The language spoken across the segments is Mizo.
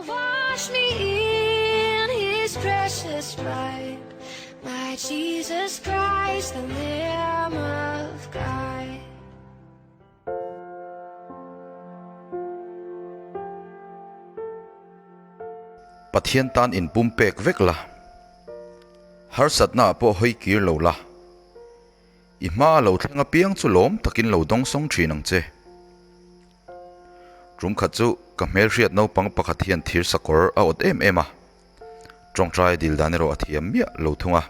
Wash me in his precious blood, my Jesus Christ, the Lamb of God. Pathian tan inpumpek vek la, harsatnaah pawh hawi kir lo la. I hma a lo thleng apiang chu lawm takin lo dawngsawng thin ang che. Tum khat chu ka hmelhriat naupang pakhat hian thir sakawr a awt em em a, tawngtai dil dan erawh a thiam miah lo thung a.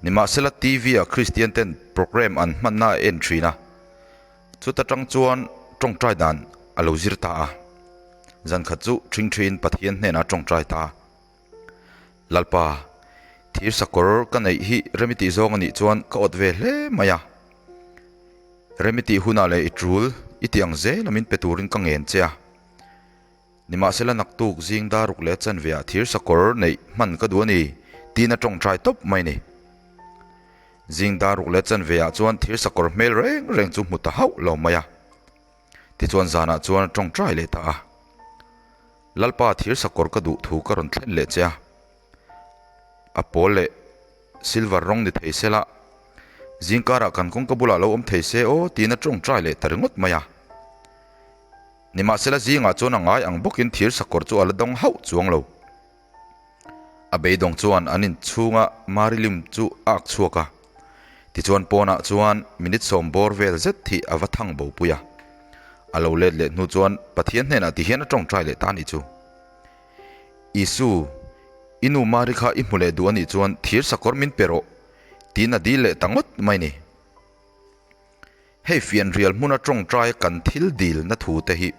Nimahsela TV ah Kristian ten programme an hmanna a en thin a, chuta tang chuan tawngtai dan a lo zir ta a. Zan khat chu thingthiin Pathian hnenah tawngtai ta a. Lalpa, thir sakawr ka neih hi remi tih zawng a nih chuan ka awt ve hle mai a. Remi tih hunah leh i tul i tih ang zel a min pe turin ka ngen che a. Nimahsela naktuk zing daruk leh chanve ah thir sakawr neih hman ka duh a ni tiin a tawngtai tawp mai a ni. Zing daruk leh chanve ah chuan thir sakawr hmel reng reng chu hmu ta hauh lo mai a. Tichuan zanah chuan a tawngtai leh ta a. Lalpa thir sakawr ka duh thu ka rawn thlen leh che a, a pawl leh silver rawng ni thei se la, zingkarah kan kawngka bulah lo awm thei se aw tiin a tawngtai leh ta ringawt mai a. Nimahsela zingah chuan a ngai ang bawkin thir sakawr chu a la dawng hauh chuang lo. A beidawng chuan an inchhunga Marilim chu a ak chhuak a, tichuan pawnah chuan minute sawm bawr vel zet hi a va thang bo pui a. A lo let leh hnu chuan Pathian hnenah tihian a tawngtai leh ta a nih chu. Isu, i nu Mari kha i hmu leh duh a nih chuan thir sakawr min pe rawh, tiin a dil leh ta ngawt mai ni. Hei fianrial hmuna tawngtai kan thil dilna thu te hi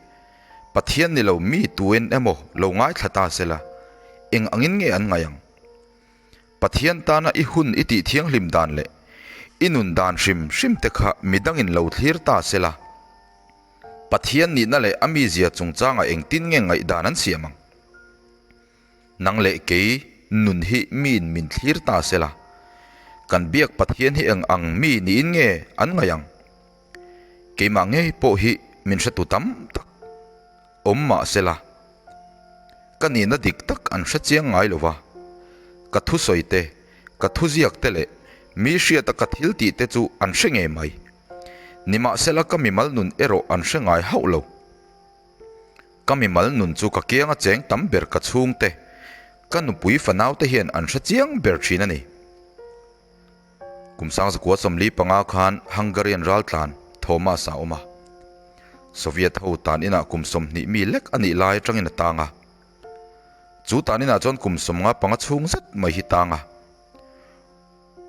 Pathian ni lo mi tuen emaw lo ngaithla ta sela, eng angin nge an ngaih ang? Pathian tana i hun i tih thianghlim dan leh i nun dan hrim hrim te kha midangin lo thlir ta sela, Pathian nihna leh a mizia chungchangah engtin nge ngaihdan an siam ang? Nang leh kei nun hi miin min thlir ta sela, kan biak Pathian hi eng ang mi niin nge an ngaih ang? Keimah ngei pawh hi min hretu tam tak awm mah sela, ka nihna dik tak an hre chiang ngai lo va, ka thusawi te, ka thuziak te leh mi hriata ka thil tih te chu an hre ngei mai. Nimahsela ka mimal nun erawh an hre ngai hauh lo. Ka mimal nun chu ka kianga cheng tam ber ka chhungte, ka nupui fanaute hian an hre chiang ber thin a ni. Kum sangzakua 45 khan Hungarian raltlan Thomas a awm a. Soviet ho tan inah kum 20 mi lek a nih lai atangin a tang a. Chu tan inah chuan kum 55 chhung zet mai hi tang a.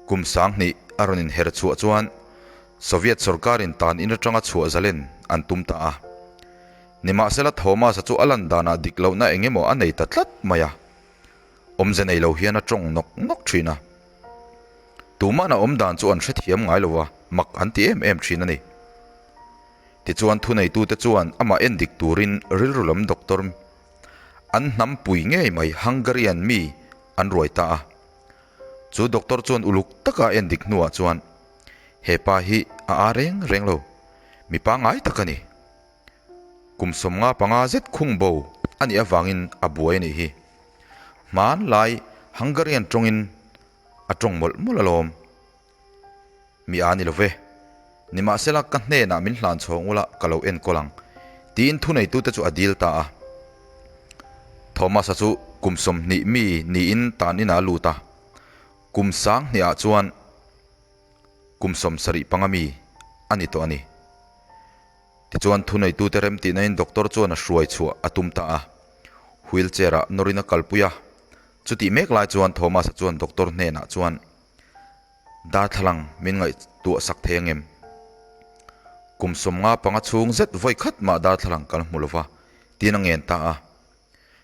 Kum 2000 a rawn inher chhuah chuan Soviet sawrkarin tan in atanga chhuah zalen an tum ta a. Nimahsela Thomas-a chu a lan danah dik lohna eng emaw a nei ta tlat mai a. Awmze nei lo hian a tawng nawk nawk thin a. Tumahna awm dan chu an hrethiam ngai lo va, mak an ti em em thin a ni. Tichuan thuneitute chuan amah en dik turin rilru lam doctor an hnampui ngei mai Hungarian mi an ruai ta a. Chu doctor chuan uluk taka a en dik hnuah chuan, He pa hi a a reng reng lo, mi pangngai tak a ni. Kum 55 zet khung bo a nih avangin a buai a nih hi. Hmanlai Hungarian tawngin a tawng mawlh mawlh alawm. Mi a ni lo ve. Nimahsela ka hnenah min hlan chhawng ula ka lo enkawl ang, tiin thuneitute chu a dil ta a. Thomas-a chu kum 20 mi niin tan inah a lut a, kum 2000-ah chuan kum 75 mi a ni tawh a ni. Tichuan thuneitute remtihnain doctor chuan a hruai chhuah a tum ta a, wheelchair-ah nawrin a kalpui a. Chutih mek lai chuan Thomas-a chuan doctor hnenah chuan, Darthlalang min ngaihtuah sak thei angem? Kum 55 chhung zet vawi khat mah darthlalang kan hmu lova, tiin a ngen ta a.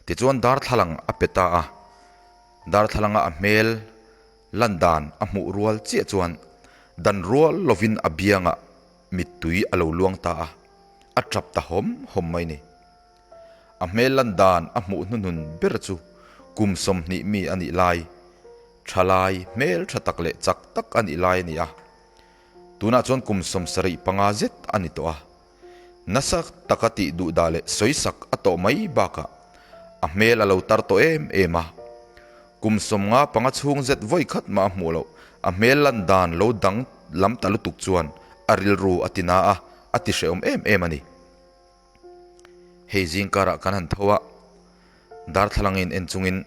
Tichuan darthlalang a pe ta a. Darthlalanga a hmel lan dan a hmuh rual chiah chuan dan rual lovin a biangah mittui a lo luang ta a, a tap ta hawm hawm mai ni. A hmel lan dan a hmuh hnuhnun ber chu kum 20 mi a nih lai Thalai, hmel tha tak leh chak tak a nih lai a ni a. Tunah chuan kum 75 zet a ni tawh a. Nasa taka tih duh dah leh sawisak a tawh mai bakah A hmel a lo tar tawh em em a. Kum 55 chhung zet vawi khat mah a hmuh loh, a hmel lan dan lo dang lam ta lutuk chuan a rilru a ti na a, a ti hrehawm em em a ni. Hei zing karah kan han tho a, darthlalangin en chungin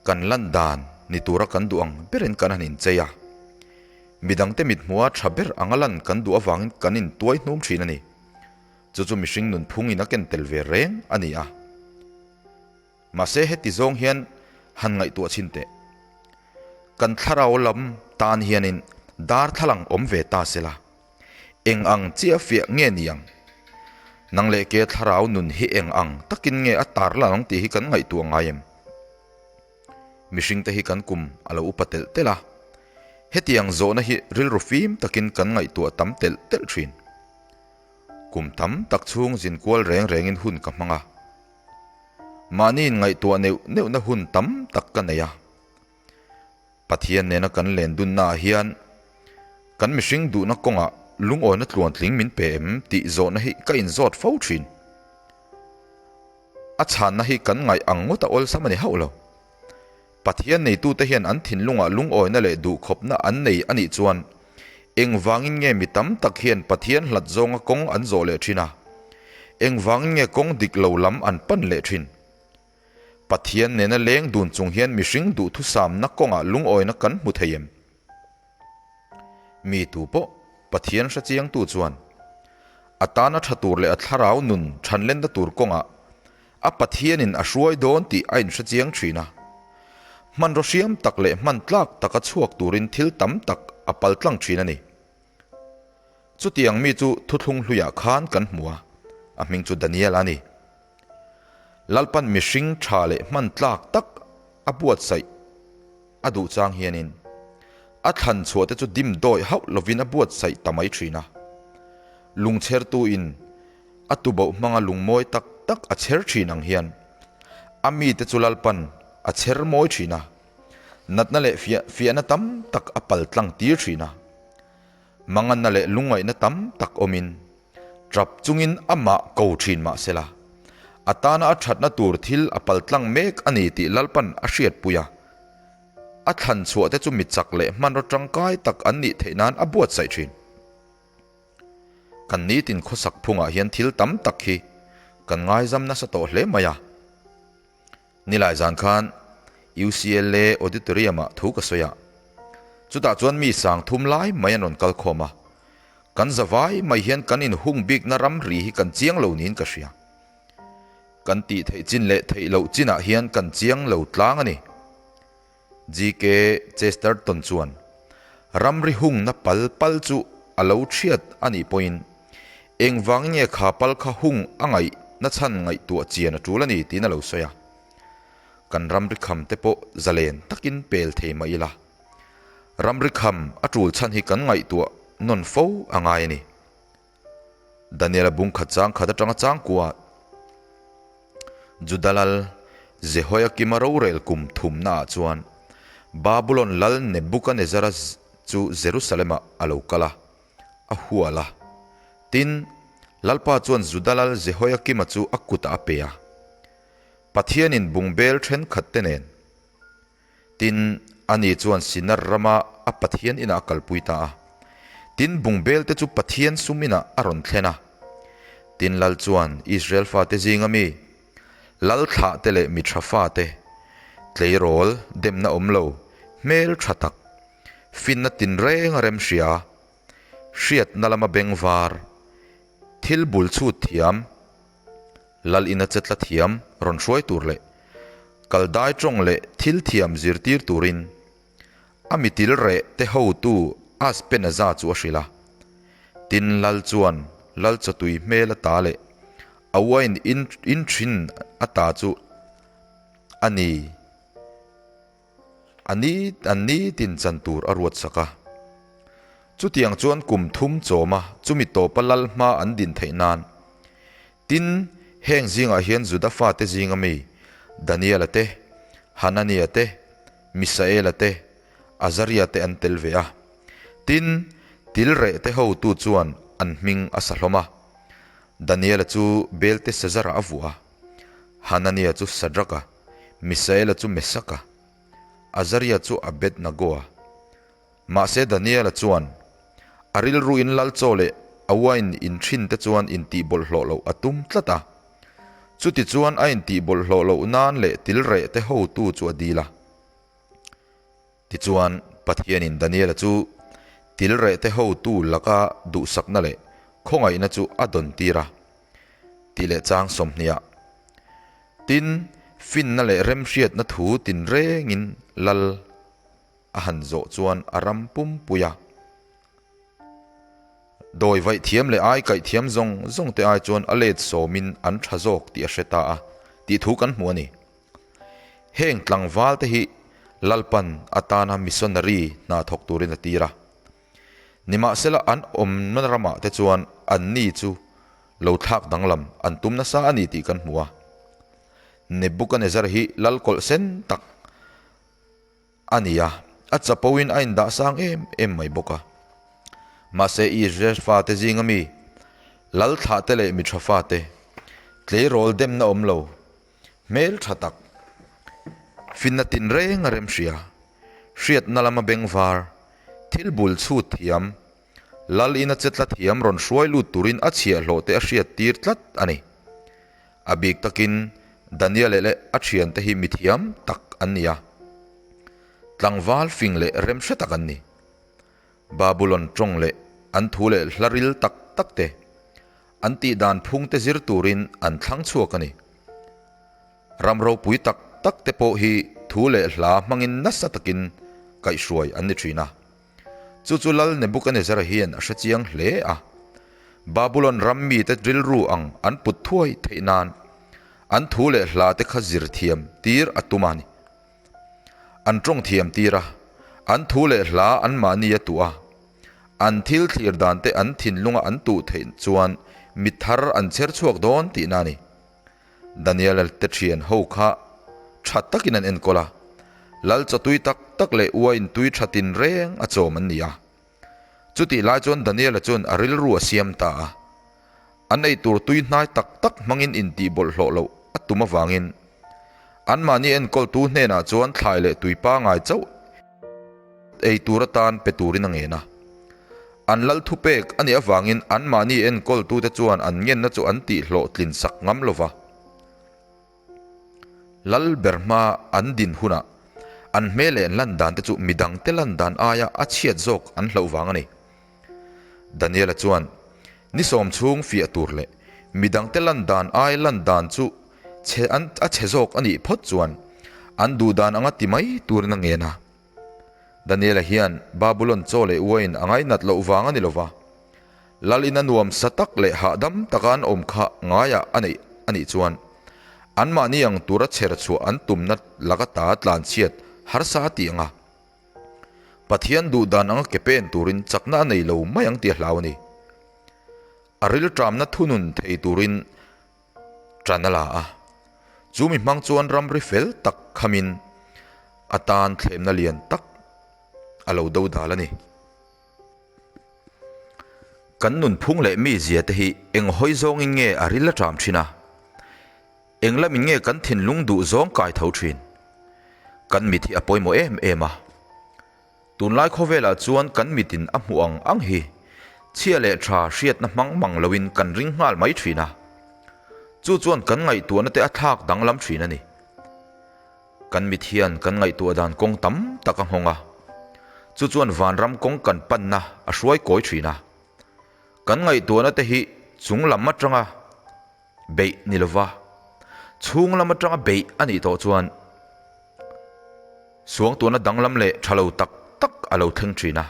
kan lan dan ni tura kan duh ang berin kan han inchei a. Midangte mithmuha tha ber anga lan kan duh avangin kan intuai hnum thin a ni. Chu chu mihring nunphungin a ken tel ve reng a ni a. Mahse heti zawng hian han ngaihtuah chhin teh. Kan thlarau lam tan hianin darthlalang awm ve ta sela. Eng ang chiah fiah nge ni ang? Nang leh ke thlarau nun hi eng ang takin nge a tar lan ang tih hi kan ngaihtuah ngai em? Mihringte hi kan kum a lo upa telh telh a, hetiang zawhna hi rilru fim takin kan ngaihtuah tam telh telh thin. Kum tam tak chhung zin kual reng rengin hun ka hmang a. Mahni inngaihtuah neuh neuhna hun tam tak ka nei a. Pathian nena kan len dunnaah hian kan mihring duhna kawngah lungawina tluantling min pe em tih zawhna hi ka inzawt fo thin. A chhanna hi kan ngaih ang ngawt a awlsam a ni hauh lo. Pathian neitute hian an thinlungah lungawina leh duhkhawpna an nei a nih chuan engvangin nge mi tam tak hian Pathian hlat zawnga kawng an zawh leh thin a, engvangin nge kawng dik lo lam an pan leh thin? Pathian nena leng dun chung hian mihring duhthusamna kawngah lungawina kan hmu thei em? Mi tu pawh Pathian hre chiangtu chuan a tana tha tur leh a thlarau nun thanlenna tur kawngah a Pathianin a hruai dawn tih a inhre chiang thin a. Hmanraw hriam tak leh hman tlak taka chhuak turin thil tam tak a paltlang thin a ni. Chutiang mi chu thuthlung hluiah khan kan hmu a, a hming chu Daniel a ni. Lalpan mihring tha leh hman tlak tak a buatsaih a duh chang hianin a thlan chhuah te chu dim dawih hauh lovin a buatsaih ta mai thin a. Lungchhertuin a tuboh hmanga lungmawi tak tak a chher thin ang hian a mite chu Lalpan a chher mawi thin a, natna leh fiahna tam tak a paltlang tir thin a. Manganna leh lungngaihna tam tak awmin Tap chungin amah ko thin mah sela, a tana a thatna tur thil a paltlang mek a ni tih Lalpan a hriatpui a. A thlan chhuah te chu mi chak leh hmanraw tangkai tak an nih theih nan a buatsaih thin. Kan nitin khawsak phungah hian thil tam tak hi kan ngaizam nasa tawh hle mai a. Nilai zan khan UCLA Auditorium-ah thu ka sawi a. Chutah chuan mi sang thum lai mai an rawn kal khawm a. Kan zavai mai hian kan inhung bikna ramri hi kan chiang lo niin ka hria. Kan tih theih chin leh theih loh chinah hian kan chiang lo tlang a ni. GK Chesterton chuan, Ramri hungna pal pal chu a lo thiat a nih pawhin engvang nge kha pal kha hung a ngaih na chhan ngaihtuah chian a tul a ni tiin a lo sawi a. Kan ramri kham te pawh zalen takin pel thei mah ila, ramri kham a tul chhan hi kan ngaihtuah nawn fo a ngai a ni. Daniel-a bung khat chang khat atanga changkua Juda lal Jehoiakim-a rorel kum thumnaah chuan Babulon lal Nebukanezzara chu Jerusalem-ah a lo kal a, a hual a. Tin, Lalpa chuan Juda lal Jehoiakim-a chu a kutah a pe a. Pathianin bungbel thenkhatte nen Tin, ani chuan Sinar rama a Pathian inah a kalpui ta a. Tin, bungbel te chu Pathian sum inah a rawn thlen a. Tin, Lal chuan Israel fate zinga mi, Lal thlah te leh mi tha fate, tleirawl demna awm lo, hmel tha tak, finna tinreng a remhria, hriatna lama bengvar, thil bul chhut thiam, Lal ina che tla thiam rawn hruai tur leh kal dai tawng leh thil thiam zirtir turin a mitil reh te hotu Aspenaza chu a hrilh a. Tin, Lal chuan Lal chawtui hmel ata leh a uain in thin ata chu a ni. A ni an nitin chan tur a ruat sak a. Chutiang chuan kum thum chawma chumi tawpa lal hma an din theih nan. Tin, heng zingah hian Juda fate zinga mi Daniela te, Hanania te, Misaela te, Azaria te an tel ve a. Tin, tilreh te hotu chuan an hming a sa hlawm a. Daniela chu Beltesazara a vuah a. Hanania chu Sadraka, Misaela chu Mesaka, Azaria chu Abednagoa. Mahse Daniela chuan a rilruin lal chaw leh a wine in thin te chuan intih bawlhhlawh loh a tum tlat a. Chutichuan a intih bawlhhlawh loh nan leh tilreh te hotu chu a dil a. Tichuan, Pathianin Daniela chu tilrehte hotu laka duhsakna leh khawngaihna chu a dawntir a, tih leh chang sawmhniah. Tin, finna leh remhriatna thu tinrengin lal a han zawh chuan a ram pumpui a. Dawi vaih thiam leh ai kaih thiam zawng zawng te ai chuan a let sawmin an tha zawk tih a hre ta a, tih thu kan hmu a ni. Heng tlangval te hi Lalpan atana missionary hna thawk turin a tir a. Nimahsela an awmna ramah te chuan anni chu lo thlak danglam an tum nasa a ni tih kan hmu a. Nebukanezzar hi lal kawlh sen tak a ni a, a chapoin a indah sang em em mai bawk a. Mahse Israel fate zinga mi, lal thlahte leh mi tha fate, tleirawl demna awm lo, hmel tha tak, finna tinreng a remhria, hriatna lama bengvar, thil bul chhut thiam, lal ina chetla thiam rawn hruai lut turin a chhiahhlawh te a hriat tir tlat a ni. A bik takin Daniel leh a thiante hi mithiam tak an ni a, tlangval fing leh remhre tak an ni. Babulon tawng leh an thu leh hla ril tak tak te, an tih dan phung te zir turin an thlang chhuak a ni. Ram ropui tak tak te pawh hi thu leh hla hmangin nasa takin kaihhruai an ni thin a. Chu chu Lal Nebukanezzar hian a hre chiang hle a. Babulon ram mite rilru ang an put thuai theih nan an thu leh hla te kha zir thiam tir a tum a ni. An tawng thiam tir a, an thu leh hla anmahni a tuh a, an thil thlir dan te an thinlunga an tuh theih chuan mi thar an chher chhuak dawn tihna a ni. Daniela te thian ho kha tha takin an enkawl a, lal chaw tui tak tak leh uain tui tha tinreng a chawm an ni a. Chutih lai chuan Daniela chuan a rilru a siam ta a, an ei tur tui hnai tak tak hmangin intih bawlhhlawh loh a tum avangin anmahni enkawltu hnenah chuan thlai leh tui pangai chauh ei tur atan pe turin a ngen a. An lal thupek a nih avangin anmahni enkawltute chuan an ngenna chu an tihhlawhtlin sak ngam lo va. Lal ber hma an din hunah an hmel leh an lan dan te chu midangte lan dan aia a chhiat zawk an hlauh vang a ni. Daniela chuan ni sawm chhung fiah tur leh midangte lan dan ai lan dan chu chhe an a chhe zawk a nih phawt chuan an duh dan anga ti mai turin a ngen a. Daniela hian Babulon chaw leh uain a ngainat loh vang a ni lo va, Lal ina nuam sa tak leh hahdam taka an awm kha ngaiah a neih a nih chuan anmahni ang tura chher chhuah an tumna laka ta tlanchhiat harsa a tih ang a. Pathian duh dan anga ke pen turin chakna a nei lo mai ang tih a hlau a ni. A rilṭamna thunun thei turin ṭan a la a, chu mi hmang chuan ramri fel tak khamin a tan thlemna lian tak a lo do dal a ni. Kan nunphung leh mizia te hi eng hawi zawngin nge a ril a ṭam ṭhin a? Eng lamin nge kan thinlung duh zawng kai tho ṭhin? Kan mit hi a pawimawh em em a. Tunlai khawvelah chuan kan mitin a hmuh ang ang hi chhia leh ṭha hriatna hmang mang loin kan ring nghal mai ṭhin a. Chu chuan kan ngaihtuahna te a thlak danglam ṭhin a ni. Kan mit hian kan ngaihtuah dan kawng tam tak a nghawng a, chu chuan vanram kawng kan panna a hruai kawi thin a. Kan ngaihtuahna te hi chung lam atanga beih ni lova, chhung lam atanga beih a nih tawh chuan suangtuahna danglam leh tha lo tak tak a lo thleng thin a.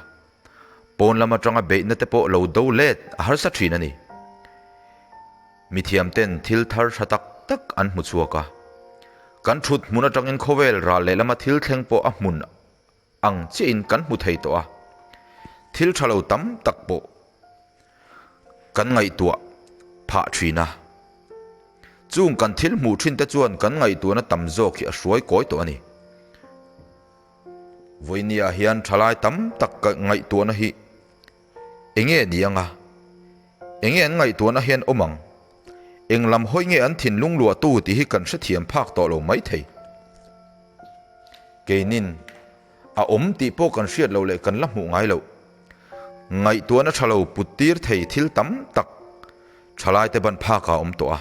Pawn lam atanga beihna te pawh lo do let a harsa thin a ni. Mithiamten thil thar tha tak tak an hmu chhuak a, kan thut hmun atangin khawvel ral lehlama thil thleng pawh a hmun ang chiahin kan hmu thei tawh a, thil tha lo tam tak pawh kan ngaihtuah phah thin a. Chung kan thil hmuh thin te chuan kan ngaihtuahna tam zawk hi a hruai kawi tawh a ni. Vawinia hian thalai tam tak ngaihtuahna hi Enge ni anga? Enge an ngaihtuahna hian awm ang? Eng lam hawi nge an thinlung luahtu tih hi kan hrethiam phak tawh lo maithei. Keinin a awm tih pawh kan hriat loh leh kan la hmuh ngai loh. Ngaihtuahna tha lo put tir thei thil tam tak thalaite ban phakah a awm tawh a.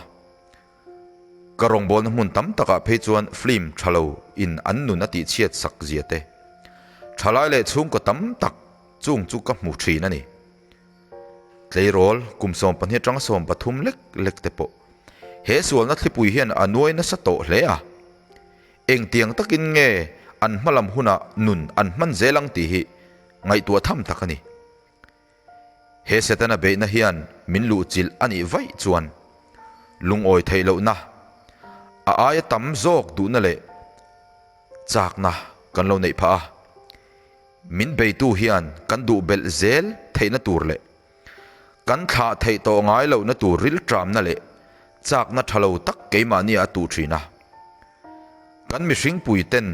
Ka rawngbawlna hmun tam takah phei chuan film tha lo in an nun a tihchhiat sak zia te, thalai leh chhungkaw tam tak chung chu ka hmu thin a ni. Tleirawl kum 12 atanga 13 lek lek te pawh he sualna thlipui hian a nuai nasa tawh hle a. Engtiang takin nge an hmalam hunah nun an hman zel ang tih hi ngaihtuah tham tak a ni. He Setana beihna hian min luhchilh a nih vaih chuan lungawi theih lohna, a aia tam zawk duhna leh chakna kan lo neih phah a. Min beitu hian kan duh belh zel theihna tur leh kan thlah theih tawh ngai lohna tur rilṭamna leh chakna ṭha lo tak keimahnia a tuh ṭhin a. Kan mihringpui ten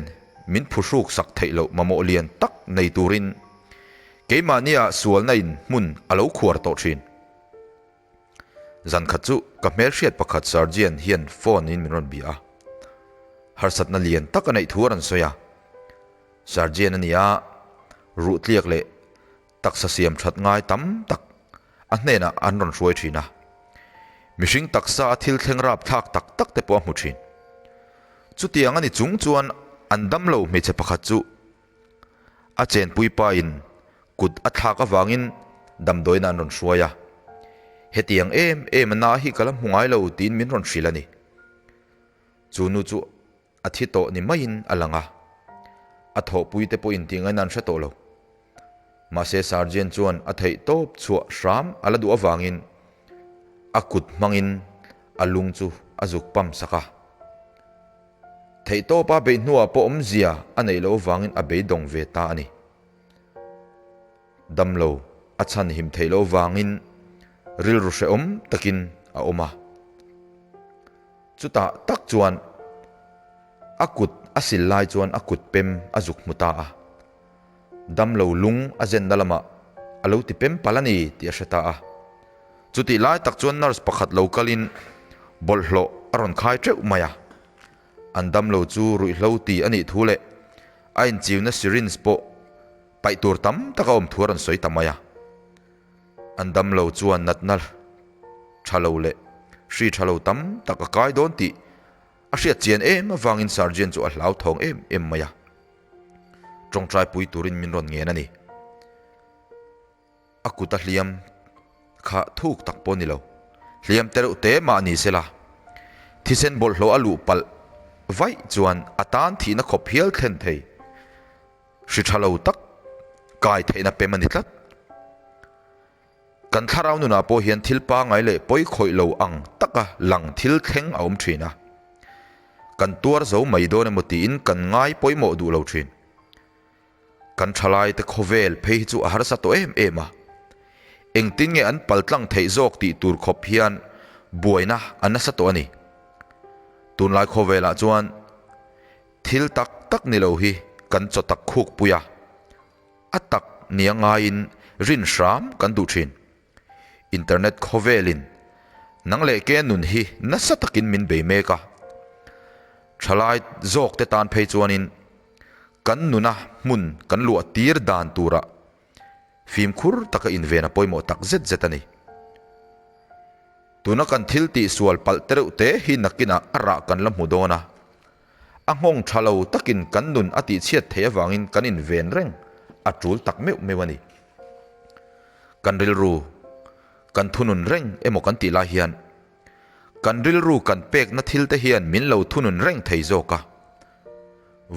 min phuhruk sak theih loh mamawh lian tak nei turin keimahnia sualna in hmun a lo khuar tawh ṭhin. Zan khat chu ka hmelhriat pakhat Sergeant hian phone in min rawn bia a. Harsatna lian tak a neih thu a rawn sawi a. Sergeant a ni a, ruhtliak leh taksa siam that ngai tam tak a hnenah an rawn hruai thin a. Mihring taksa a thil thleng rap thlak tak tak te pawh a hmu thin. Chutiang a ni chung chuan an damlo hmeichhe pakhat chu a chenpui pa in kut a thlak avangin damdawiin an rawn hruai a. Hetiang em em a na hi ka la hmu ngai lo tiin min rawn hrilh a ni. Chu nu chu A thi tawh ni maiin a lang a, a thawhpui te pawhin tih ngaihna an hre tawh lo. Mahse Sergeant chuan a theih tawp chhuah hram a la duh avangin a kut hmangin a lung chu a zuk pam sak a. Theih tawpa beih hnuah pawh awmzia a neih loh avangin a beidawng ve ta a ni. Damlo a chhan him theih loh avangin rilru hrehawm takin a awm a. Chutah tak chuan a kut a sil lai chuan a kut pem a zuk hmu ta a. Damlo lung a zenna lamah a lo ti pem palh a ni tih a hre ta a. Chutih lai tak chuan nurse pakhat lo kalin bawlhhlawh a rawn khai teuh mai a. An damlo chu ruihhlo ti a nih thu leh a inchiuna syringe pawh paih tur tam tak a awm thu a rawn sawi ta mai a. An damlo chuan natna tha lo leh hri tha lo tam tak a kai dawn tih a hriat chian em avangin Sergeant chu a hlauthawng em em mai a. Tawngtai pui turin min rawn ngen a ni. A kut a hliam kha thuk tak pawh a ni lo. Hliam tereuh te mah ni sela, thisen bawlhhlawh a luh palh vaih chuan a tan thihna khawp hial thlen thei. Hri tha lo tak kai theihna pem a ni tlat. Kan thlarau nunah pawh hian thil pangai leh pawi khawih lo ang taka lang thil thleng a awm thin a. Kan tuar zo mai dawn emaw tiin kan ngai pawimawh duh lo thin. Kan thalaite khawvel phei hi chu a harsa tawh em em a. Engtin nge an paltlang theih zawk tih tur khawp hian buaina a nasa tawh a ni. Tunlai khawvelah chuan Thil tak tak ni lo hi kan chaw tak khuk pui a, a tak nia ngaiin rin hram kan duh thin. Internet khawvelin nang leh ke nun hi nasa takin min bei mek a, thalai zawk te tan phei chuanin kan nuna hmun kan luah tir dan turah fimkhur taka inven a pawimawh tak zet zet a ni. Tuna kan thil tih sual palh te reuh te hi nakinah a rah kan la hmu dawn a, a nghawng tha lo takin kan nun a tihchhiat theih avangin kan inven reng a tul tak meuh meuh a ni. Kan rilru kan thunun reng emaw kan tih lai hian kan rilru kan pekna thil te hian min lo thunun reng thei zawk a.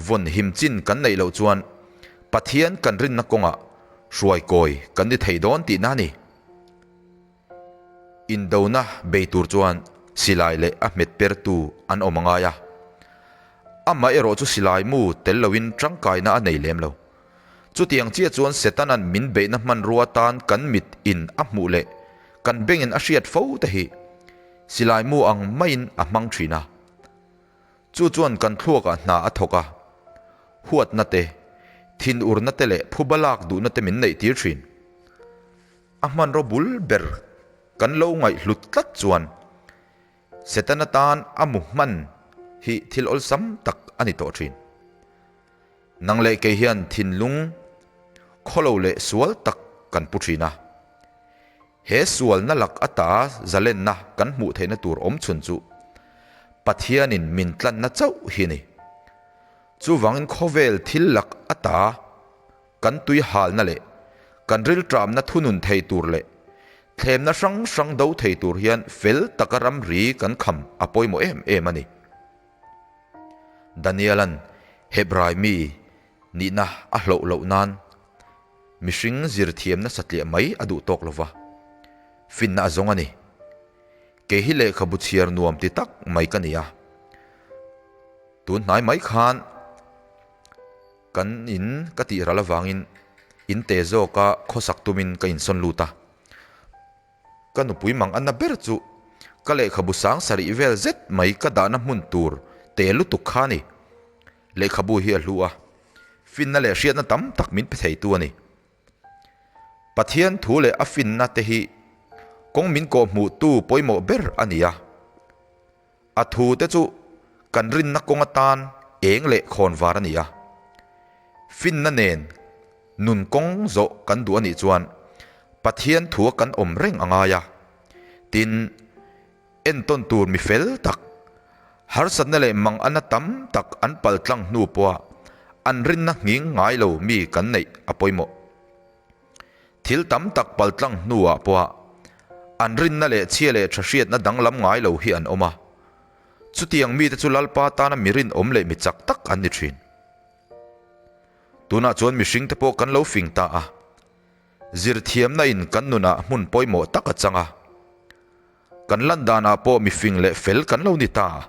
Vawn him chin kan neih loh chuan Pathian kan rinna kawngah hruai kawi kan ni thei dawn tihna a ni. Indona bei tur chuan silai leh a hmet pertu an awm a ngai a. Amah erawh chu silai mu tel loin tangkaina a nei lem lo. Chutiang chiah chuan Setana'n min beihna hmanrua atan kan mit in a hmuh leh kan bengin a hriat fo te hi silai mu ang maiin a hmang thin a. Chu chuan kan thluakah hna a thawk a, huatna te, thinurna te leh phuba lak duhna te min neihtir thin. A hmanraw bul ber kan lo ngaihhlut tlat chuan. Setana tan a mu hman hi thil awlsam tak a ni tawh thin. Nang leh kei hian thinlung khawlo leh sual tak kan pu thin a. He sualna lak ata zalenna kan hmuh theihna tur awm chhun chu Pathianin min tlanna chauh hi a ni. Chuvangin khawvel thil lak ata kan tui halna leh kan rilṭamna thunun thei tur leh thlemna hrang hrang do thei tur hian fel taka ramri kan kham a pawimawh em em a ni. Daniel-a'n Hebrai mi nihna a hloh loh nan mihring zirthiamna satliah mai a duh tawk lo va, finna a zawng a ni. Kei hi lehkhabu chhiar nuam ti tak mai ka ni a. Tun hnai mai khan kan in ka tih ral avangin in te zawka khawsak tumin ka insawn lut a. Ka nupui mang anna ber chu ka lehkhabu sang sarih vel zet mai ka dahna hmun tur te lutuk kha a ni. Lehkhabu hi a hlu a, finna leh hriatna tam tak min pe theitu a ni. Pathian thu leh a finna te hi kawng min kawhhmuhtu pawimawh ber a ni a. A thu te chu kan rinna kawng atan eng leh khawn var a ni a. Finna nen nun kawng zawh kan duh a nih chuan Pathian thua kan awm reng a ngai a. Tin, entawn tur mi fel tak, harsatna leh manganna tam tak an paltlang hnu pawha an rinna nghing ngai lo mi kan neih a pawimawh. Thil tam tak paltlang hnuah pawha an rinna leh chhia leh tha hriatna danglam ngai lo hi an awm a. Chutiang mite chu Lalpa tana mi rinawm leh mi chak tak an ni thin. Tunah chuan mihringte pawh kan lo fing ta a, zirthiamna in kan nunah hmun pawimawh tak a chang a. Kan lan danah pawh mifing leh fel kan lo ni ta.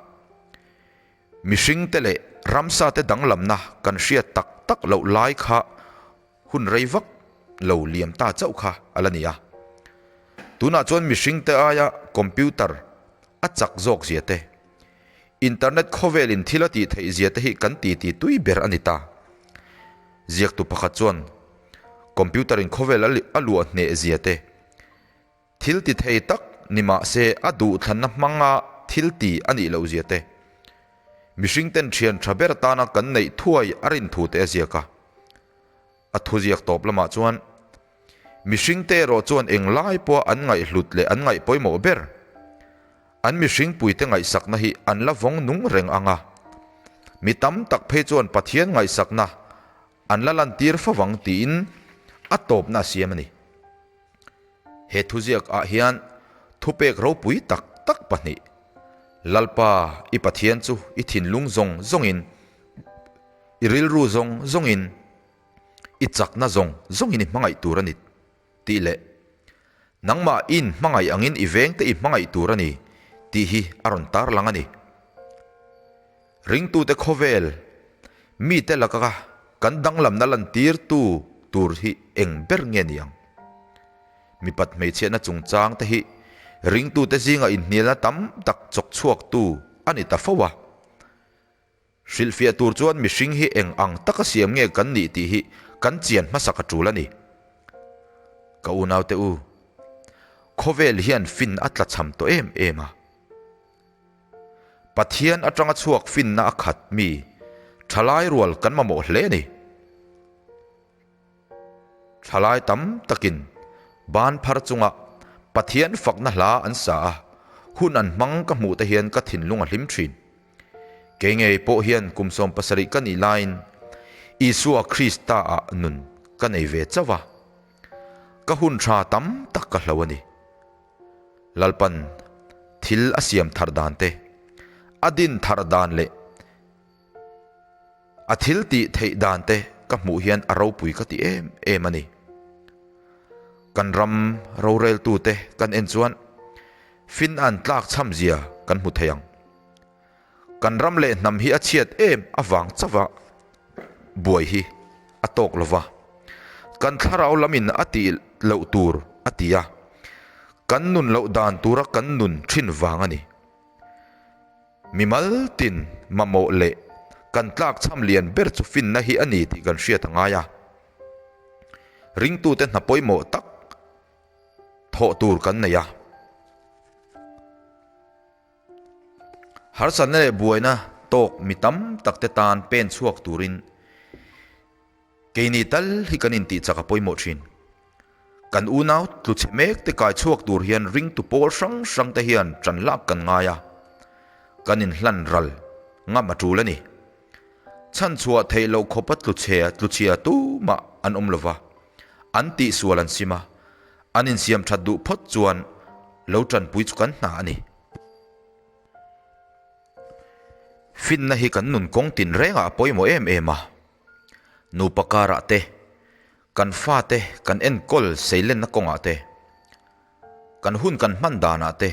Mihringte leh ramsate danglamna kan hriat tak tak loh lai kha Hun rei vak lo liam ta chauh kha a la ni a. Tunah chuan mihringte aia computer a chak zawk zia te, internet khawvelin thil a tih theih zia te hi kan titi tui ber a ni ta. Ziaktu pakhat chuan computer in khawvel a luah hneh zia te, Thil ti thei tak ni mah se a duhthlanna hmanga thil ti a nih loh zia te, mihring ten thian tha ber tana kan neih thuai a rin thu te a ziak a. A thuziak tawp lamah chuan, Mihring te erawh chuan eng lai pawha an ngaihhlut leh an ngaih pawimawh ber, an mihring puite ngaihsakna hi an la vawng nung reng ang a. Mi tam tak phei chuan Pathian ngaihsakna an la lantir favang tiin a tawpna a siam a ni. He thuziak ah hian thupek ropui tak tak pahnih, Lalpa i Pathian chu i thinlung zawng zawngin, i rilru zawng zawngin, i chakna zawng zawngin i hmangaih tur a ni tih leh Nangmah i inhmangaih angin i vengte i hmangaih tur a ni tih hi a rawn tarlang a ni. Ringtute khawvel mite laka kan danglamna lantirtu tur hi eng ber nge ni ang? Mipat hmeichhiatna chungchang te hi ringtute zinga inhnialna tam tak chawk chhuaktu a ni ta fo a. Hrilhfiah tur chuan mihring hi eng ang taka siam nge kan nih tih hi kan chian hmasak a tul a ni. Ka unaute u, khawvel hian fin a tlachham tawh em em a. Pathian atanga chhuak finna a khat mi thalai rual kan mamawh hle a ni. Thalai tam takin ban phar chunga Pathian fakna hla an sa a, hun an hmang ka hmuh te hian ka thinlung a hlim thin. Kei ngei pawh hian kum 70 ka nih laiin Isua Krista ah nun ka nei ve chauh a, ka hun tha tam tak ka hlo a ni. Lalpan thil a siam thar dan te, a din thar dan leh a thil tih theih dan te ka hmuh hian a ropui ka ti em em a ni. Kan ram roreltu te kan en chuan fin an tlak chham zia kan hmu thei ang. Kan ram leh hnam hi a chhiat em avang chauha buai hi a tawk lo va. Kan thlarau lamin a tih loh tur a ti a, kan nun loh dan tura kan nun thin vang a ni. Mimal tin mamawh leh kan tlak chham lian ber chu finna hi a ni tih kan hriat a ngai a. Ringtute hna pawimawh tak thawh tur kan nei a. Harsatna leh buaina tawk mi tam tak te tan pen chhuak turin keini tal hi kan intih chak a pawimawh thin. Kan unau tlu chhe mek te kai chhuak tur hian ringtu pawl hrang hrang te hian tan lak kan ngai a, kan inhlan ral ngam a tul a ni. Chhanchhuah theih loh khawpa tlu chhe tlu chhia tumah an awm lova, an tihsual an sim a, an insiam that duh phawt chuan lo tanpui chu kan hna a ni. Finna hi kan nun kawng tin rengah a pawimawh em em a, nupa karah te, kan fate kan enkawl seilenna kawngah te, kan hun kan hman danah te,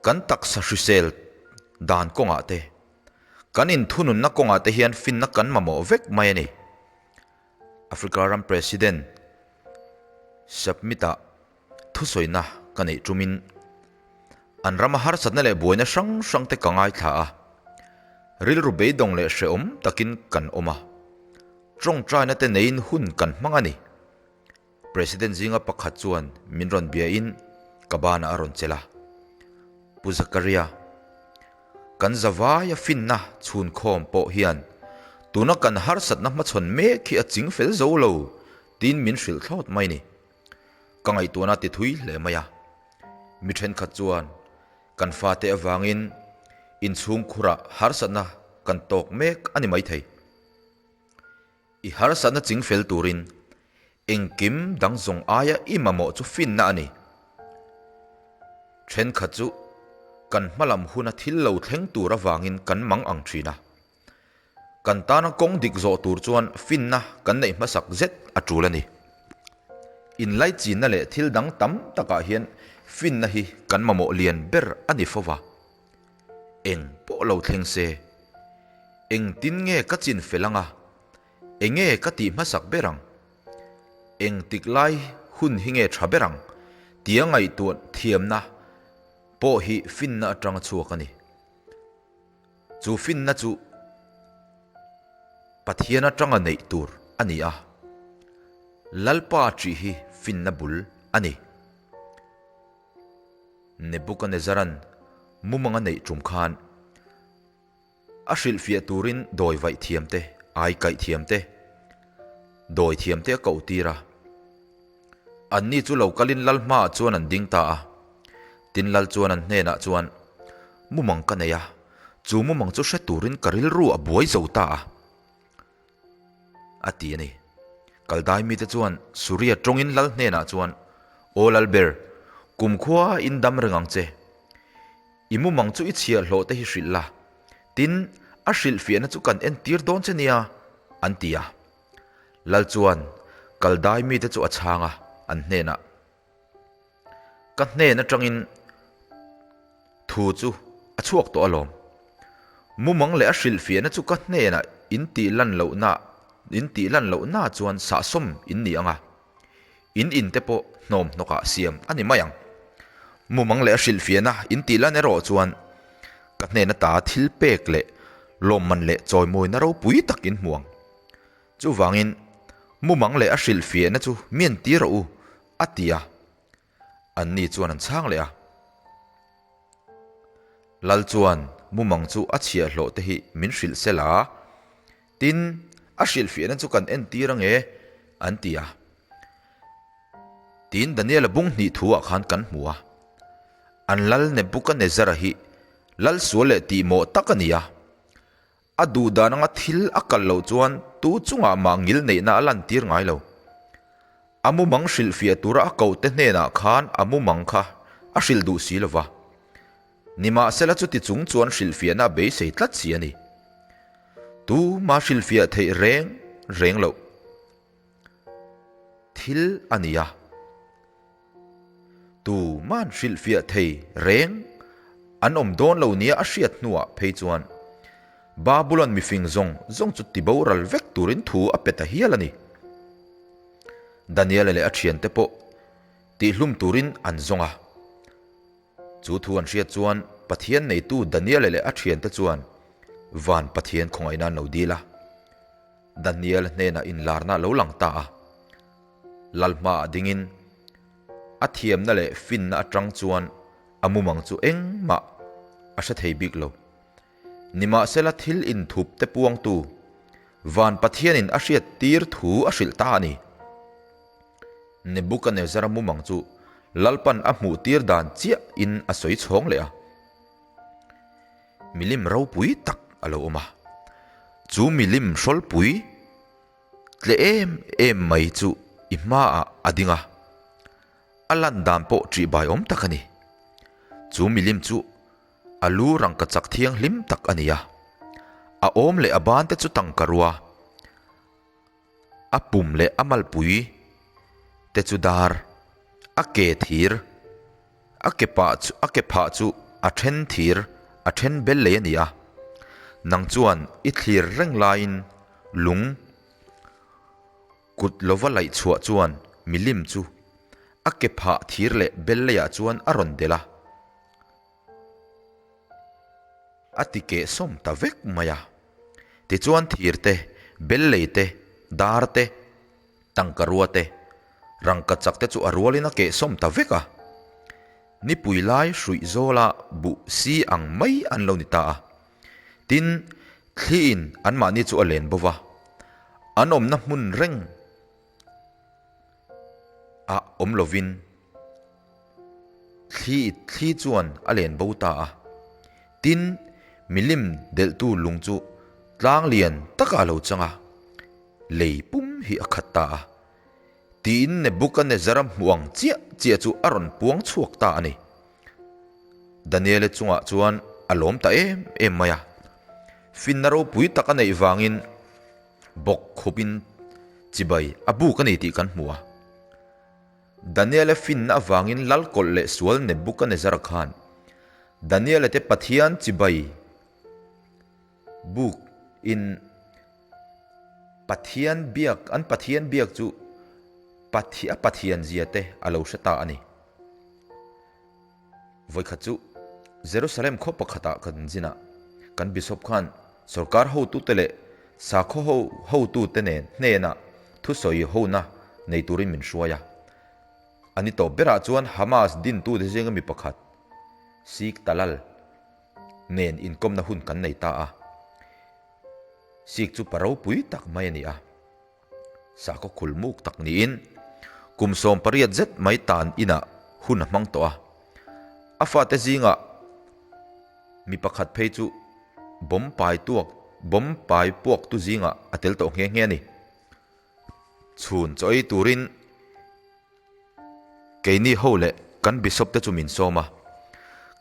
kan taksa hrisel dan kawngah te, kan inthununna kawngah te hian finna kan mamawh vek mai a ni. Africa ram President Submit-ah Thusawina ka neih tumin an rama harsatna leh buaina hrang hrang te ka ngaithla a, rilru beidawng leh hrehawm takin kan awm a, tawngtaina te neiin hun kan hmang a ni. President zinga pakhat chuan min rawn biain ka banah a rawn chelh a, Pu Zakaria, kan zavaia finna chhunkhawm pawh hian tuna kan harsatna hmachhawn mek hi a ching fel zo lo tiin min hrilh thlawt mai ni. Ka ngaihtuahna ti thui hle mai a. Mi thenkhat chuan kan fate avangin inchhungkhurah harsatna kan tawk mek a ni maithei. I harsatna chingfel turin engkim dang zawng aia i mamawh chu finna a ni. Thenkhat chu kan hmalam huna thil lo thleng tur avangin kan mang ang thin a. Kan tana kawng dik zawh tur chuan finna kan neih hmasak zet a tul a ni. Inlaichinna leh thil dang tam takah hian finna hi kan mamawh lian ber a ni fo va. Eng pawh lo thleng se, engtin nge ka chin fel anga, enge ka tih hmasak ber ang, engtik lai hun hi nge tha ber ang tia ngaihtuah thiamna pawh hi finna atanga chhuak a ni. Chu finna chu Pathian atanga neih tur a ni a, Lalpa ṭih hi finna bul a ni. Nebukanezaran mumanga neih ṭum khan a hrilhfiah turin dawi vaih thiam te, ai kaih thiam te, dawi thiam te a koh tir a. Anni chu lo kalin lal hmaah chuan an ding ta a. Tin lal chuan an hnenah chuan, Mumang ka nei a, chu mumang chu hre turin ka rilru a buai zo ta a, a ti a ni. Kaldai mite chuan Suria tawngin lal hnenah chuan, Aw Lalber, kumkhua in dam reng ang che. I mumang chu i chhiahhlawh te hi hrilh la, tin, a hrilhfiahna chu kan entir dawn che nia, an ti a. Lal chuan Kaldai mite chu a chhang a, an hnenah, Ka hnen atangin thu chu a chhuak tawh alawm. Mumang leh a hrilhfiahna chu ka hnenah in tih lan lohna in tih lan lohna chuan sahsawm in ni ang a, in in te pawh hnawm hnawkah siam a ni mai ang. Mumang leh a hrilhfiahna in tih lan erawh chuan ka hnen ata thil pek leh lawmman leh chawimawina ropui tak in hmu ang. Chuvangin mumang leh a hrilhfiahna chu mian tir rawh u, a ti a. Anni chuan an chhang leh a. Lal chuan mumang chu a chhiahhlawh te hi min hrilh sel a, tin, a hrilhfiahna chu kan entir ange, an ti a. Tiin Daniela bung hnih thu ah khan kan hmu a. An lal Nebukanezzara hi lal sual leh tihmawh tak a ni a. A duh dan anga thil a kal loh chuan tu chungah mah ngil neihna a lantir ngai lo. A mumang hrilhfiah tura a kohte hnenah khan a mumang kha a hrilh duh si lo va. Nimahsela chuti chung chuan hrilhfiahna a beisei tlat si a ni. Tuma hrilhfiah theih reng reng loh thil a ni a. Tuman hrilhfiah thei reng an awm dawn lo nia a hriat hnuah phei chuan Babulon mifing zawng zawng chu tiboral vek turin thu a pe ta hial a ni. Daniela leh a thiante pawh tihlum turin an zawng a. Chu thu an hriat chuan Pathian neitu Daniela leh a thiante chuan van Pathian khawngaihna an lo dil a. Daniela hnenah inlarna a lo lang ta a. Lal hmaah dingin a thiamna leh finna atang chuan a mumang chu engmah a hre thei bik lo. Nimahsela thil inthup te puangtu Van Pathianin a hriat tir thu a hrilh ta a ni. Nebukanezzara mumang chu Lalpan a hmuh tir dan chiah in a sawi chhawng leh a. Milim ropui tak a lo awm a, chu milim hrawlpui tle em em mai chu i hmaah a ding a, a lan dan pawh ṭihbai awm tak a ni. Chu milim chu A lu rangkachak thianghlim tak a ni a, a awm leh a ban te chu tangka rua, a pum leh a malpui te chu dar, a ke thir, a ke pah chu a ke phah chu a then thir a then bel lei a ni a, nang chuan i thlir reng laiin lung kut lova laih chhuah chuan milim chu a ke phah thir leh bel leiah chuan a rawn delh a. A ti keh sawm ta vek mai a. Tichuan thir te, bellei te, dar te, tangkarua te, rangka chak te chu a rualin a keh sawm ta vek a. Nipui lai hruih zawla buh si ang mai an lo ni ta a. Tin, thliin anmahni chu a len bo va. An awmna hmun reng ah awm lovin thli thli chuan a len bo ta a. Tin, milim delhtu lung chu tlang lian takah a lo chang a, lei pum hi a khat ta a. Tiin Nebukanezzara hmuh ang chiah chiah chu a rawn puang chhuak ta a ni. Daniela chungah chuan a lawm ta em em mai a. Finna ropui tak a neih vangin bawk khupin chibai a buk a ni tih kan hmu a. Daniela finna avangin Lalkawlh leh sual Nebukanezzara khan Daniela te Pathian chibai buk in Pathian biak an Pathian biak chu a Pathian zia te a lo hre ta a ni. Vawikhat chu Jerusalem khaw pakhatah kan zin a, kan Bishop khan sorkar hotute leh sakhaw ho hotute nen hnenah thusawi hona nei turin min hruai a. A ni tawp berah chuan Hamas dintute zinga mi pakhat, Sheikh Talal nen inkawmna hun kan nei ta a. Sheikh chu pa ropui tak mai a ni a. Sakhaw khulmuk tak niin kum 18 zet mai tan inah hun a hmang tawh a. A fate zingah mi pakhat phei chu bomb pai tuak bomb pai puaktu zingah a tel tawh nghe nghe a ni. Chhun chaw ei turin Keini ho leh kan Bishop te chu min sawm a,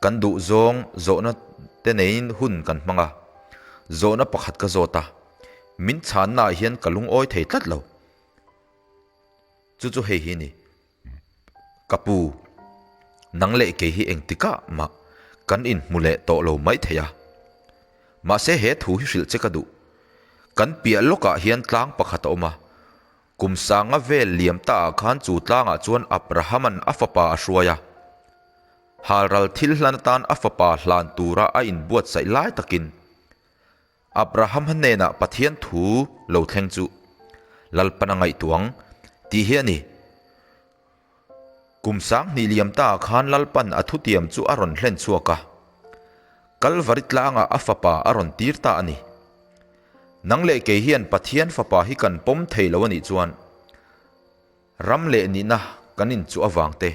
kan duh zawng zawhna te neiin hun kan hmang a, zawhna pakhat ka zawt a, min chhanna ah hian ka lungawi thei tlat lo. Chu chu hei hi ni, Ka pu, nang leh kei hi engtikah mah kan inhmu leh tawh lo mai thei a, mahse he thu hi hrilh che ka duh, kan piah lawkah hian tlang pakhat a awm a, Kum sanga vel liam ta ah khan chu tlangah chuan Abrahama'n a fapa a hruai a. Halral thil hlan atan a fapa hlan tura a inbuatsaih lai takin Abraham hnenah Pathian thu lo thleng chu Lalpan a ngaihtuah ang tih hi a ni. Kum 2000 liam ta ah khan Lalpan a thutiam chu a rawn hlen chhuak a, Kalvari tlangah a fapa a rawn tir ta a ni. Nang leh kei hian Pathian fapa hi kan pawm thei lo a nih chuan ram leh nihna kan inchuh avang te,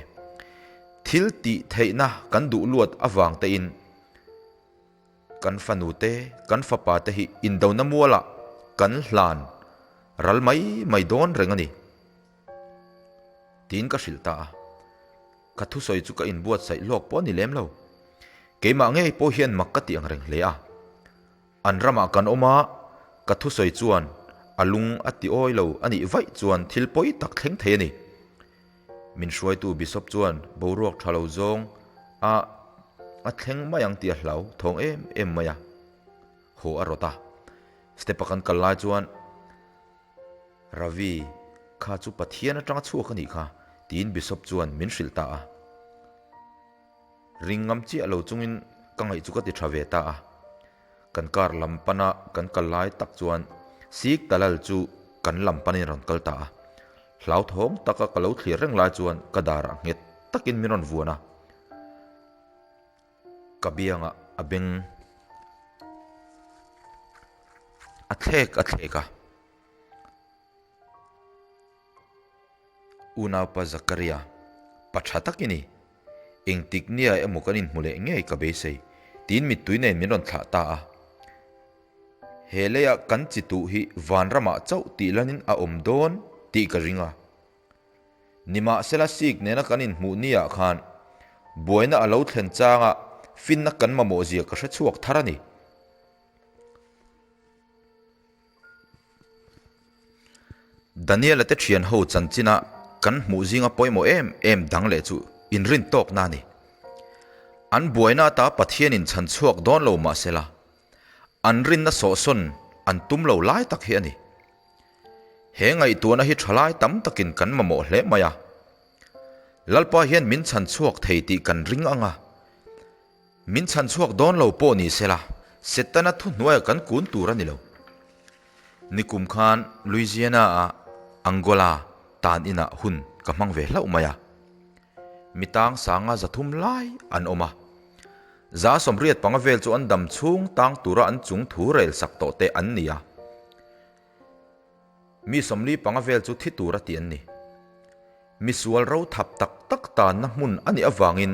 thil tih theihna kan duh luat avang tein kan fanu te, kan fapa te hi indona mualah kan hlan ral mai mai dawn reng a ni. Tiin ka hrilh ta a. Ka thusawi chu ka inbuatsaih hlawk pawh a ni lem lo. Keimah ngei pawh hian mak ka ti ang reng hle a. An ramah kan awm a, ka thusawi chuan a lung a ti awi lo a nih vaih chuan thil pawi tak thleng thei a ni. Min hruaitu Bishop chuan boruak tha lo zawng a a thleng mai ang tih a hlau thawng em em mai a. Haw a rawt a. Step a kan kal lai chuan Ravi, kha chu Pathian atanga chhuak a nih kha, tiin Bishop chuan min hrilh ta a. Ring ngam chiah lo chungin ka ngaih chu ka ti tha ve ta a. Kan car lam pana kan kal lai tak chuan Sikh Talal chu kan lam panin a rawn kal ta a. Hlauthawng taka ka lo thlir reng lai chuan ka darah nghet takin min rawn vuan a. Ka biangah a beng. a thlek a thlek a. Unaupa Zakaria, pa tha tak i ni. Engtik nia emaw kan inhmu leh ngei ka beisei, tiin mittui nen min rawn thlah ta a. He leiah kan chi tuh hi vanramah chauh tih lanin a awm dawn tih ka ring a. Nimahsela sik nena kan inhmuh niah khan buaina a lo thlen changa finna kan mamawh zia ka hre chhuak thar a ni. Daniela te thian ho chanchina kan hmuh zinga pawimawh em em dang leh chu inrin tawkna a ni. An buaina ata Pathianin chhan chhuak dawn lo mahsela, an rinna sawhsawn an tum lo lai tak hi a ni. He ngaihtuahna hi thalai tam takin kan mamawh hle mai a. Lalpa hian min chhan chhuak thei tih kan ring ang a. Min chhan chhuak dawn lo pawh ni sela, Setana thuhnuaia kan kun tur a ni lo. Nikum khan Louisiana-a Angola tan inah hun ka hmang ve hlauh mai a. Mi tang sanga 300 lai an awm a. 85 vel chu an dam chhung tang tura an chung thu rel sak tawh te an ni a. Mi 45 vel chu thi tura ti an ni. Misual ro thap tak tak tanna hmun a nih avangin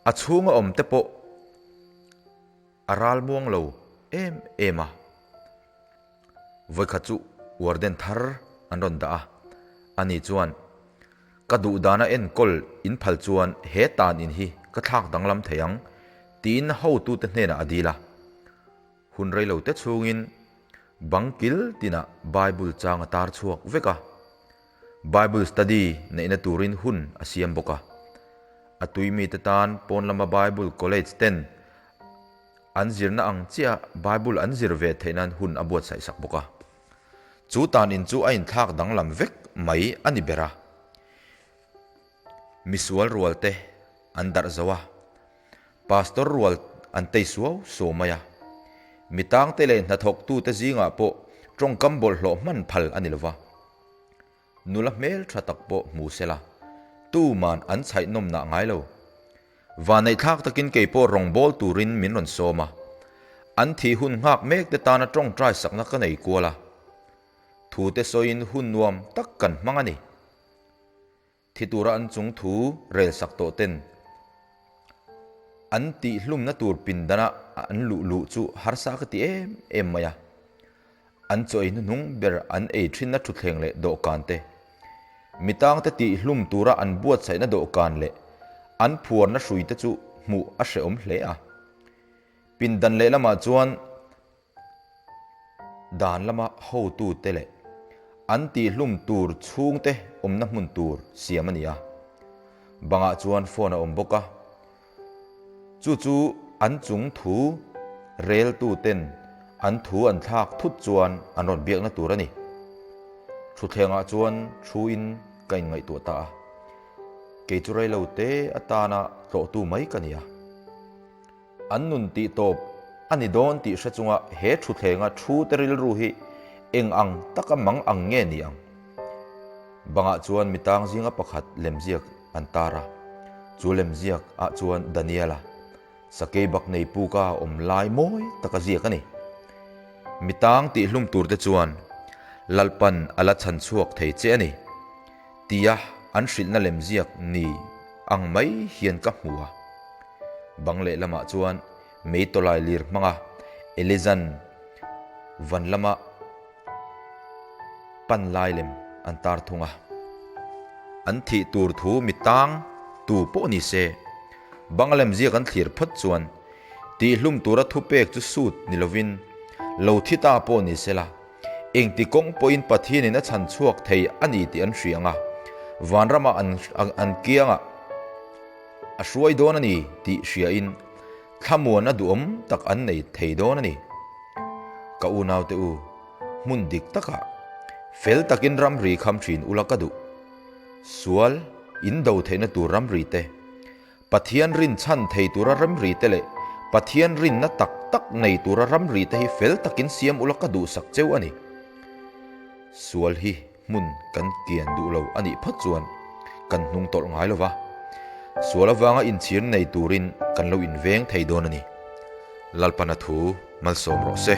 a chhunga awm te pawh a ral muang lo em em a. Vawikhat chu warden thar an rawn dah a, ani chuan ka duhdana enkawl in phal chuan he tan in hi ka thlak danglam thei ang tiin hotute hnenah a dil a. Hun rei lo te chhungin bang kil tinah Bible chang a tar chhuak vek a. Bible study neihna turin hun a siam bawk a. A tui mite tan pawn lama Bible college ten an zirna ang chiah Bible an zir ve theih nan hun a buatsaih sak bawk a. Chu tan in chu a inthlak danglam vek mai a ni ber a. Misual rual te an darh zo a. Pastor rual an tei suau suau mai a. Mi tangte leh hnathawktute zingah pawh tawngkam bawlhhlawh hman phal a ni lova. Nula hmel tha tak pawh hmu sela, tuman an chhaih nawmnah ngai lo. Vanneihthlak takin kei pawh rawngbâwl turin min rawn sawm a. An thih hun nghak mekte tana tawngtai sakna ka nei kual a. Thute sawiin hun nuam tak kan hmang a ni. Thi tura an chung thu rel sak tawh ten an tihhlumna tur pindana an luh luh chu harsa ka ti em em mai a. An chaw ei hnuhnung ber an ei thinna thutthleng leh dawhkan te, mi tangte tihhlum tura an buatsaihna dawhkan leh an phuarna hrui te chu hmuh a hrehawm hle a. Pindan lehlamah chuan Dan lama hotute leh an tihhlum tur chhungte awmna hmun tur siam a ni a. Bangah chuan phone a awm bawk a. Chu chu an chung thu reltuten an thu an thlak thut chuan an rawn biakna tur a ni. Thutthlengah chuan thuin ka inngaihtuah ta a. Kei chu reilo te atana tlawhtu mai ka ni a. An nun tih tawp a ni dawn tih hre chunga he thuthlenga thu te rilru hi eng ang taka mang ang nge ni ang? Bangah chuan mi tang zinga pakhat lemziak an tar a, chu lemziak ah chuan Daniela, sakei bak nei puka awm lai mawi taka ziak a ni. Mi tang tih hlum tur te chuan Lalpan a la chhan chhuak thei che a ni tia an hrilhna lemziak ni ang mai hian ka hmu a. Bang lehlamah chuan mei tawlai lir hmanga Elizan van lama pan lai lem an tar thung a. An thih tur thu mi tang tu pawh ni se, bang lem ziak an thlir phawt chuan tihhlum tura thupek chu sut ni lovin lo thi ta pawh ni sela, Engti kawng pawhin Pathianin a chhan chhuak thei a ni tih an hria ang a, vanramah an an kiangah a hruai dawn a ni tih hriain thlamuan a duhawm tak an nei thei dawn a ni. Ka unaute u, hmun dik takah fel takin ramri kham thin ula ka duh. Sual in do theihna tur ramri te, Pathian rin chhan thei tura ramri te leh Pathian rinna tak tak nei tura ramri te hi fel takin siam ula ka duhsak cheu a ni. Sual hi hmun kan kian duh lo a nih phawt chuan kan hnung tawlh ngai lo va, sual avanga inchhir nei turin kan lo inveng thei dawn a ni. Lalpana thu malsawm rawh se.